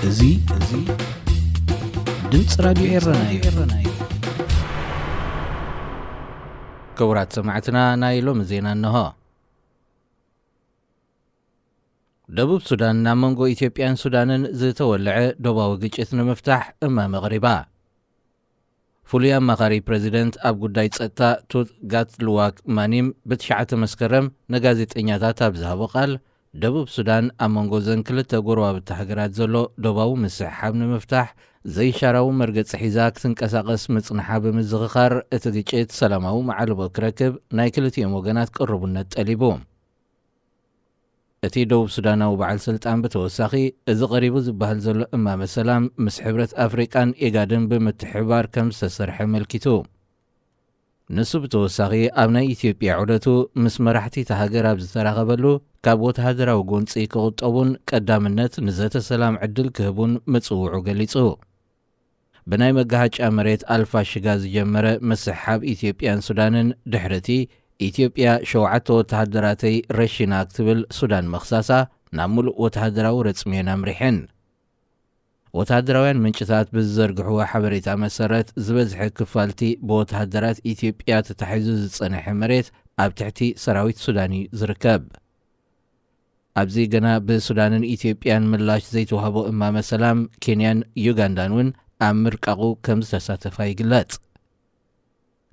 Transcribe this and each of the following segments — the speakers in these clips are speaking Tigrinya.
እዚ እዚ ድምፂ ራዲዮ ኤረና እዩ። ክቡራት ሰማዕትና፣ ናይ ሎሚ ዜና እንሆ። ደቡብ ሱዳን፣ ናብ መንጎ ኢትዮጵያን ሱዳንን ዝተወለዐ ዶባዊ ግጭት ንምፍታሕ እማመ ኣቕሪባ። ፍሉይ ኣማኻሪ ፕረዚደንት ኣብ ጉዳይ ጸጥታ ቱት ጋትሉዋክ ማኒም ብትሽዓተ መስከረም ንጋዜጠኛታት ኣብ ዝሃቦ ቃል፣ ደቡብ ሱዳን ኣብ መንጎ እዘን ክልተ ጎረባብቲ ሃገራት ዘሎ ዶባዊ ምስሕሓብ ንምፍታሕ ዘይሻራዊ መርገጺ ሒዛ ክትንቀሳቐስ ምጽንሓ ብምዝኽኻር፣ እቲ ግጭት ሰላማዊ መዓልቦ ክረክብ ናይ ክልቲኦም ወገናት ቅርቡነት ጠሊቡ። እቲ ደቡብ ሱዳናዊ በዓል ስልጣን ብተወሳኺ፣ እዚ ቀሪቡ ዝበሃል ዘሎ እማመ ሰላም ምስ ሕብረት ኣፍሪቃን ኢጋድን ብምትሕብባር ከም ዝተሰርሐ ኣመልኪቱ። ንሱ ብተወሳኺ ኣብ ናይ ኢትዮጵያ ዑደቱ ምስ መራሕቲ እታ ሃገር ኣብ ዝተራኸበሉ፣ ካብ ወተሃደራዊ ጎንጺ ክቑጠቡን ቀዳምነት ንዘተ ሰላም ዕድል ክህቡን ምጽውዑ ገሊጹ። ብናይ መጋሃጫ መሬት ኣልፋሽጋ ዝጀመረ ምስሕሓብ ኢትዮጵያን ሱዳንን፣ ድሕሪ እቲ ኢትዮጵያ ሸውዓተ ወተሃደራተይ ረሺና ክትብል ሱዳን ምኽሳሳ፣ ናብ ሙሉእ ወተሃደራዊ ረጽሚየን ኣምሪሐን። ወተሃደራውያን ምንጭታት ብዝዘርግሕዎ ሓበሬታ መሰረት፣ ዝበዝሐ ክፋልቲ ብወተሃደራት ኢትዮጵያ ተታሒዙ ዝጸንሐ መሬት ኣብ ትሕቲ ሰራዊት ሱዳን እዩ ዝርከብ። ኣብዚ ገና ብሱዳንን ኢትዮጵያን ምላሽ ዘይተዋህቦ እማመ ሰላም፣ ኬንያን ዩጋንዳን እውን ኣብ ምርቃቑ ከም ዝተሳተፋ ይግለጽ።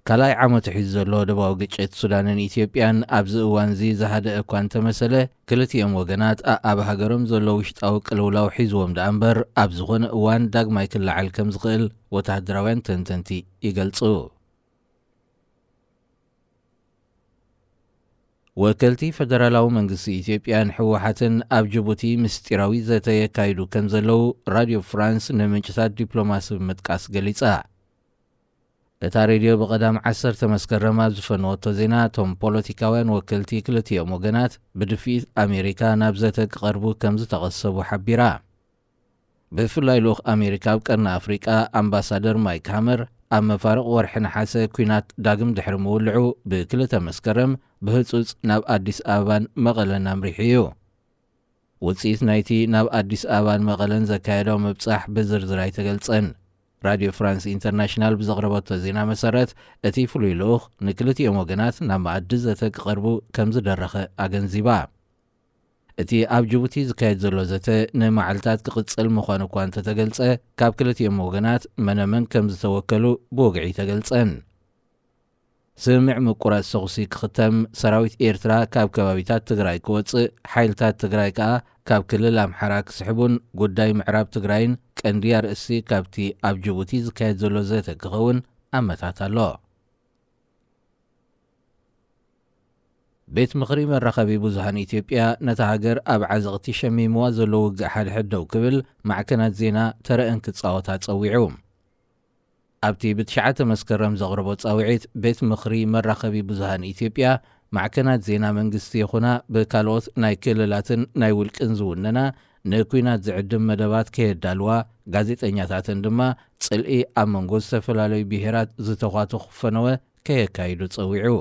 ካልኣይ ዓመቱ ሒዙ ዘሎ ደባዊ ግጭት ሱዳንን ኢትዮጵያን ኣብዚ እዋንዚ ዝሃደአ እኳ እንተመሰለ፣ ክልቲኦም ወገናት ኣኣብ ሃገሮም ዘሎ ውሽጣዊ ቅልውላው ሒዝዎም ደኣ እምበር፣ ኣብ ዝኾነ እዋን ዳግማይ ክለዓል ከም ዝኽእል ወተሃደራውያን ተንተንቲ ይገልጹ። ወከልቲ ፈደራላዊ መንግስቲ ኢትዮጵያን ህወሓትን ኣብ ጅቡቲ ምስጢራዊ ዘተ የካይዱ ከም ዘለዉ ራድዮ ፍራንስ ንምንጭታት ዲፕሎማሲ ብምጥቃስ ገሊጻ። እታ ሬድዮ ብቐዳም ዓሰርተ መስከረም ኣብ ዝፈነወቶ ዜና፣ እቶም ፖለቲካውያን ወከልቲ ክልቲኦም ወገናት ብድፍኢት ኣሜሪካ ናብ ዘተ ክቐርቡ ከም ዝተቐሰቡ ሓቢራ። ብፍላይ ልኡኽ ኣሜሪካ ኣብ ቀርኒ ኣፍሪቃ ኣምባሳደር ማይክ ሃመር፣ ኣብ መፋርቕ ወርሒ ነሓሰ ኲናት ዳግም ድሕሪ ምውልዑ፣ ብክልተ መስከረም ብህጹጽ ናብ ኣዲስ ኣበባን መቐለን ኣምሪሑ እዩ። ውጽኢት ናይቲ ናብ ኣዲስ ኣበባን መቐለን ዘካየዶ ምብጻሕ ብዝርዝር ኣይተገልጸን። ራድዮ ፍራንስ ኢንተርናሽናል ብዘቕረበቶ ዜና መሰረት፣ እቲ ፍሉይ ልኡኽ ንክልቲኦም ወገናት ናብ መኣዲ ዘተ ክቐርቡ ከም ዝደረኸ ኣገንዚባ። እቲ ኣብ ጅቡቲ ዝካየድ ዘሎ ዘተ ንመዓልታት ክቕጽል ምዃኑ እኳ እንተተገልጸ፣ ካብ ክልቲኦም ወገናት መነመን ከም ዝተወከሉ ብወግዒ ኣይተገልጸን። ስምምዕ ምቁራጽ ተኹሲ ክኽተም፣ ሰራዊት ኤርትራ ካብ ከባቢታት ትግራይ ክወጽእ፣ ሓይልታት ትግራይ ከኣ ካብ ክልል ኣምሓራ ክስሕቡን ጉዳይ ምዕራብ ትግራይን ቀንዲ ኣርእስቲ ካብቲ ኣብ ጅቡቲ ዝካየድ ዘሎ ዘተ ክኸውን ኣመታት ኣሎ። ቤት ምኽሪ መራኸቢ ብዙሃን ኢትዮጵያ፣ ነታ ሃገር ኣብ ዓዘቕቲ ሸሚምዋ ዘሎ ውግእ ሓድሕድ ደው ክብል፣ ማዕከናት ዜና ተረአን ክጻወታ ጸዊዑ። ኣብቲ ብትሽዓተ መስከረም ዘቕረቦ ጻውዒት፣ ቤት ምኽሪ መራኸቢ ብዙሃን ኢትዮጵያ፣ ማዕከናት ዜና መንግስቲ ይኹና ብካልኦት ናይ ክልላትን ናይ ውልቅን ዝውነና ንኲናት ዝዕድም መደባት ከየዳልዋ፣ ጋዜጠኛታተን ድማ ጽልኢ ኣብ መንጎ ዝተፈላለዩ ብሄራት ዝተዃትኹ ፈነወ ከየካይዱ ጸዊዑ።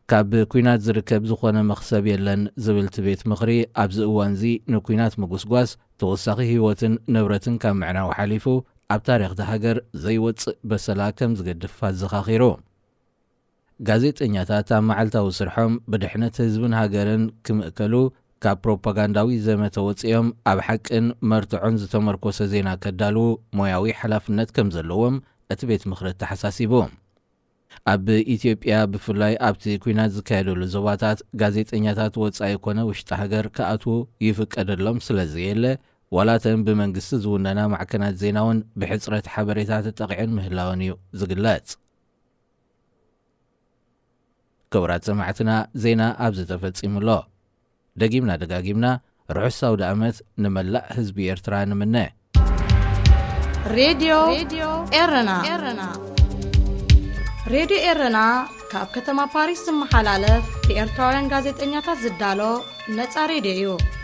ካብ ኲናት ዝርከብ ዝኾነ መኽሰብ የለን ዝብል እቲ ቤት ምኽሪ፣ ኣብዚ እዋንዚ ንኲናት ምጉስጓስ ተወሳኺ ህይወትን ንብረትን ካብ ምዕናው ሓሊፉ፣ ኣብ ታሪኽ እታ ሃገር ዘይወጽእ በሰላ ከም ዝገድፍ ኣዘኻኺሩ። ጋዜጠኛታት ኣብ መዓልታዊ ስርሖም ብድሕነት ህዝብን ሃገርን ክምእከሉ፣ ካብ ፕሮፓጋንዳዊ ዘመተ ወጺኦም ኣብ ሓቅን መርትዖን ዝተመርኮሰ ዜና ከዳልዉ ሞያዊ ሓላፍነት ከም ዘለዎም እቲ ቤት ምኽሪ ኣተሓሳሲቡ። ኣብ ኢትዮጵያ፣ ብፍላይ ኣብቲ ኲናት ዝካየደሉ ዞባታት፣ ጋዜጠኛታት ወጻኢ ኮነ ውሽጢ ሃገር ክኣትዉ ይፍቀደሎም ስለ ዘየለ፣ ዋላ እተን ብመንግስቲ ዝውነና ማዕከናት ዜና እውን ብሕጽረት ሓበሬታ ተጠቒዐን ምህላወን እዩ ዝግለጽ። ክቡራት ሰማዕትና፣ ዜና ኣብዚ ተፈጺሙ ኣሎ። ደጊምና ደጋጊምና ርሑስ ኣውደ ዓመት ንመላእ ህዝቢ ኤርትራ ንምነ። ሬድዮ ኤረና። ሬድዮ ኤረና ካብ ከተማ ፓሪስ ዝመሓላለፍ ብኤርትራውያን ጋዜጠኛታት ዝዳሎ ነጻ ሬድዮ እዩ።